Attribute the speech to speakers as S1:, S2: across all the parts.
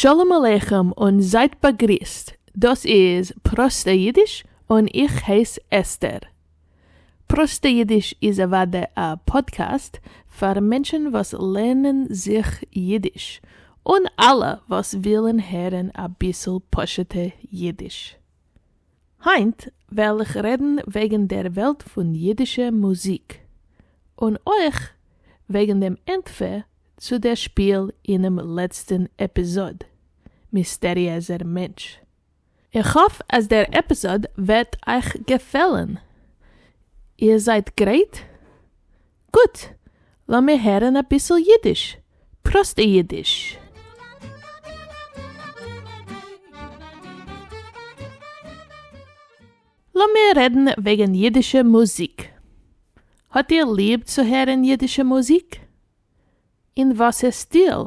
S1: שלום עליכם און זייט באגריסט, דאס איז פראסטע אידיש און איך הייס אסתר. פראסטע אידיש איז אוודאי א פאדקעסט פאר מענטשן וואס לערנען זיך אידיש, און אלע וואס ווילן הערן אביסל פשוטע אידיש. היינט וועל איך רעדן וועגן דער וועלט פון אידישע מוזיק, און אויך וועגן דעם ענטפער צו דער שפיל אינעם לעצטן עפיזאד, מיסטעריעזער מענטש. איך האף אז דער עפיזאד וועט אייך געפעלן. איר זייט גרייט? גוט! לאמיר הערן אביסל אידיש, פראסטע אידיש. לאמיר רעדן וועגן אידישע מוזיק. האט איר ליב צו הערן אידישע מוזיק? אין וואסער סטיל?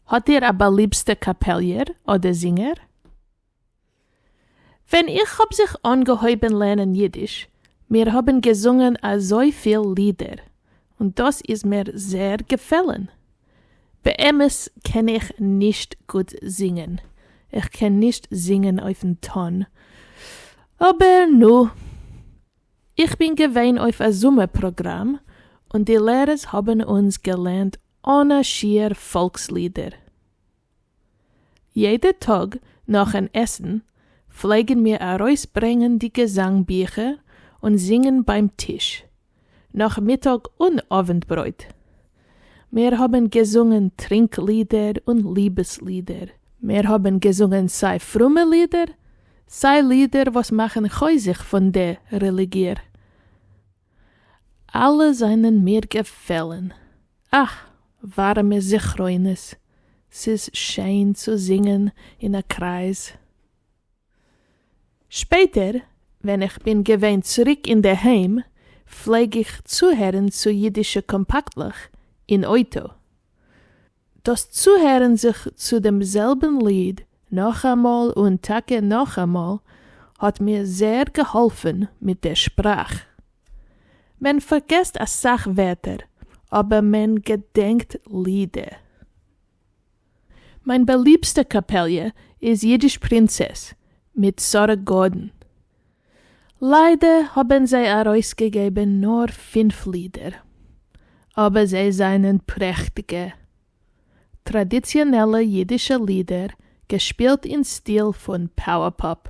S1: האט איר א באליבסטע קאפעליער אדער זינגער? ווען איך האב זיך אנגעהויבן לערנען אידיש, מיר האבן געזונגען אזויפיל לידער, און דאס איז מיר זייער געפעלן. באמת קען איך נישט גוט זינגען, איך קען נישט זינגען אויפן טאן, אבער נו. איך בין געווען אויף א זומער פראגראם, און די לערערס האבן אונז געלערנט אן א שיעור פאלקס לידער. יעדע טאג נאכן עסן פלעגן מיר ארויסברענגען די געזאנג ביכער און זינגען ביים טיש, נאכמיטאג און אווענט ברויט. מיר האבן געזונגען טרינק לידער און ליבעס לידער. מיר האבן געזונגען סיי פרומע לידער, סיי לידער וואס מאכן חוזק פון דער רעליגיע. אלע זענען מיר געפעלן. אך, ווארעמע זכרונות. ס'איז שיין צו זינגען אין א קרייז. שפעטער ווען איך בין געווען צוריק אינדערהיים פלעג איך צוהערן צו אידישע קאמפאקטלעך אין אויטא. דאס צוהערן זיך צו דעם זעלבן ליד נאכאמאל און טאקע נאכאמאל האט מיר זייער געהאלפן מיט דער שפראך. מען פארגעסט אסאך ווערטער אבער מען געדענקט לידער. מיין באליבסטע קאפעליע איז אידיש פרינצעס מיט שרה גארדאן. ליידער האבן זיי ארויסגעגעבן נאר פינף לידער. אבער זיי זענען פרעכטיגע. טראדיציאנעלע אידישע לידער געשפילט אין סטיל פון power pop.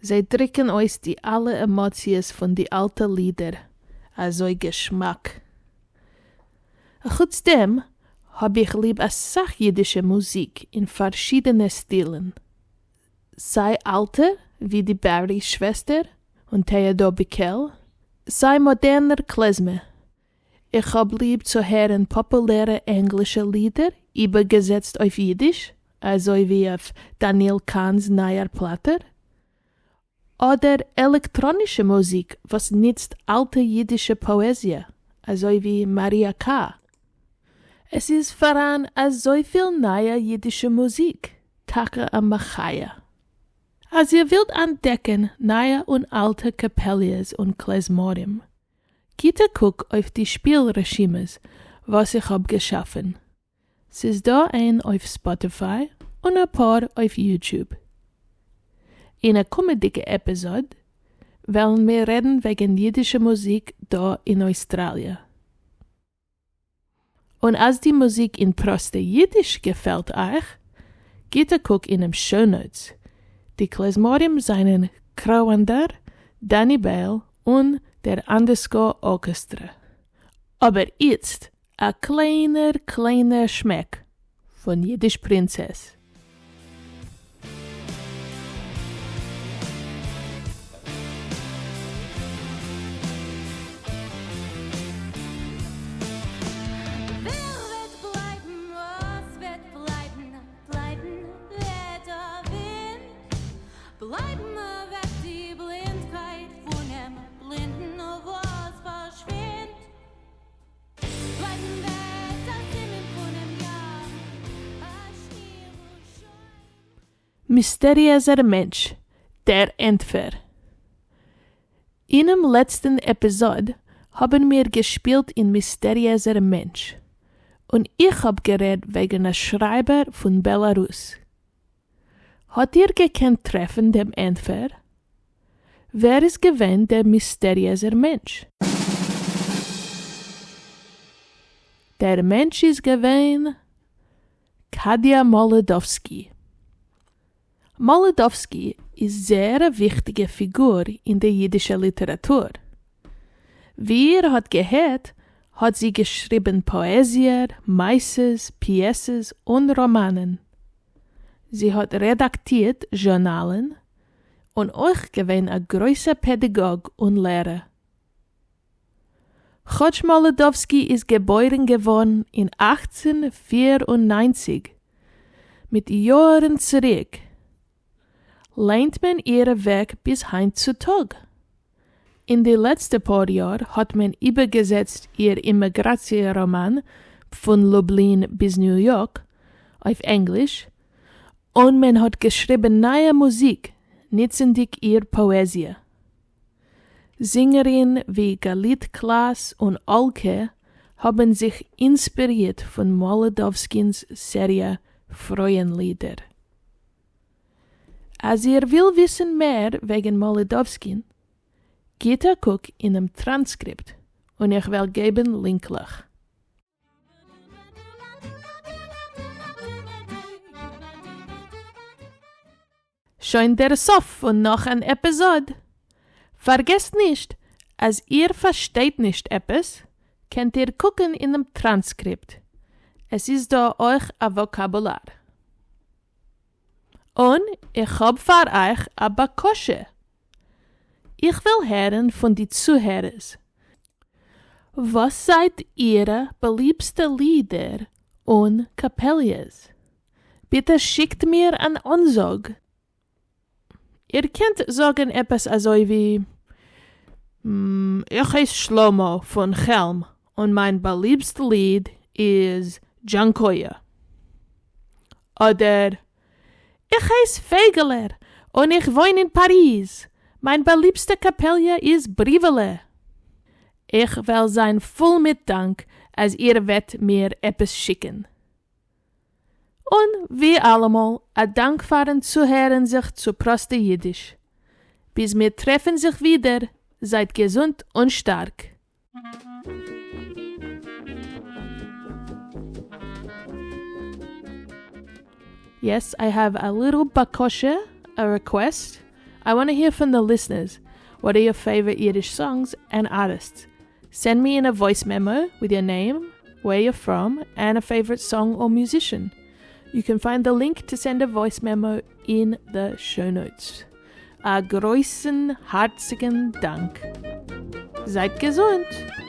S1: זיי דריקן אויס די אלע עמאציעס פון די אלטע לידער אזוי געשמאק. אחוץ דעם האב איך ליב אסאך אידישע מוזיק אין פארשידענע סטילן. סיי אלטע ווי די בארי שוועסטער און טעאדאר ביקעל, סיי מאדערנער קלעזמער. איך האב ליב צו הערן פאפולערע ענגלישע לידער איבערגעזעצט אויף אידיש, אזוי ווי אויף דניאל קאהן'ס נייער פלאטער, אדער עלעקטראנישע מוזיק וואס נוצט אלטע אידישע פאעזיע, אזוי ווי מאריא קא. עס איז פאראן אזויפיל נייע אידישע מוזיק, טאקע א מחיה. אז איר ווילט אנטדעקן נייע און אלטע קאפעליעס און קלעזמארים, גיט א קוק אויף די שפיל רשימות וואס איך האב געשאפן. ס'איז דא איין אויף ספאטיפיי און אפאר אויף יוטיוב. אין א קומעדיגע עפיזאד וועלן מיר רעדן וועגן אידישע מוזיק דא אין אויסטראליע. און אז די מוזיק אין פראסטע אידיש געפעלט אייך, גיט א קוק אינעם show notes, די קלעזמארים זענען קראואנדער, דני בעל און דער אנדערסקאר ארקעסטרע. אבער איצט א קליינער קליינער שמעק פון אידיש פרינצעס.
S2: ווער וועט בלייבן, וואס וועט בלייבן, בלייבן וועט א ווינט, בלייבן וועט די בלינדקייט פונעם בלינדן וואס פארשווינדט.
S1: מיסטעריעזער מענטש, דער ענטפער. אינעם לעצטן עפיזאד האבן מיר געשפילט אין מיסטעריעזער מענטש. און איך האב גערעדט וועגן א שרייבער פון בעלארוס. האט איר געקענט טרעפן דעם ענטפער? ווער איז געווען דער מיסטעריעזער מענטש? דער מענטש איז געווען קאדיא מאלאדאווסקי. מאלאדאווסקי איז זייער א וויכטיגע פיגור אין די אידישע ליטעראטור. ווי איר האט געהערט האט זי געשריבן פאעזיע, מעשות, פיעסעס און ראמאנען. זי האט רעדאקטירט זשורנאלן און אויך געווען א גרויסע פעדעגאג און לערער. כאטש מאלאדאווסקי איז געבוירן געווארן אין 1894, מיט יארן צוריק, ליינט מען אירע ווערק ביז היינט צו טאג. אין די לעצטע פאר יאר האט מען איבערגעזעצט איר אימיגראציע ראמאן פון לובלין ביז ניו יארק אויף ענגליש, און מען האט געשריבן נייע מוזיק ניצנדיג איר פאעזיע. זינגערין ווי גלית קלאס און אלקע האבן זיך אינספירירט פון מאלאדאווסקינ'ס סעריע פרויען-לידער. אז איר וויל וויסן מער וועגן מאלאדאווסקין, גיט א קוק אינעם טראנסקריפט און איך וועל געבן לינקלעך. שוין דער סוף פון נאך אן עפיזאד. פארגעסט נישט, אז איר פארשטייט נישט עפעס, קענט איר קוקן אינעם טראנסקריפט. עס איז דא אויך א וואקאבולאר. און איך האב פאר אייך א בקשה. איך וויל הערן פון די צוהערערס. וואס זייט אירע באליבסטע לידער און קאפעליעס? ביטע שיקט מיר אן אנזאג. איר קענט זאגן עפעס אזוי ווי, איך הייס שלמה פון כעלם און מיין באליבסט ליד איז דזשאנקויע. אדער, איך הייס פייגעלער און איך וואוין אין פאריז, מיין באליבסטע קאפעליע איז בריוועלע. איך וועל זיין פול מיט דאנק אז איר וועט מיר עפעס שיקן. און ווי אלעמאל, א דאנק פארן צוהערן זיך צו פראסטע אידיש. ביז מיר טרעפן זיך ווידער, זייט געזונט און שטארק. Yes, I have a little בקשה, a request. I want to hear from the listeners. What are your favorite Yiddish songs and artists? Send me in a voice memo with your name, where you're from, and a favorite song or musician. You can find the link to send a voice memo in the show notes. A גרויסן הארציגן דאנק. זייט געזונט!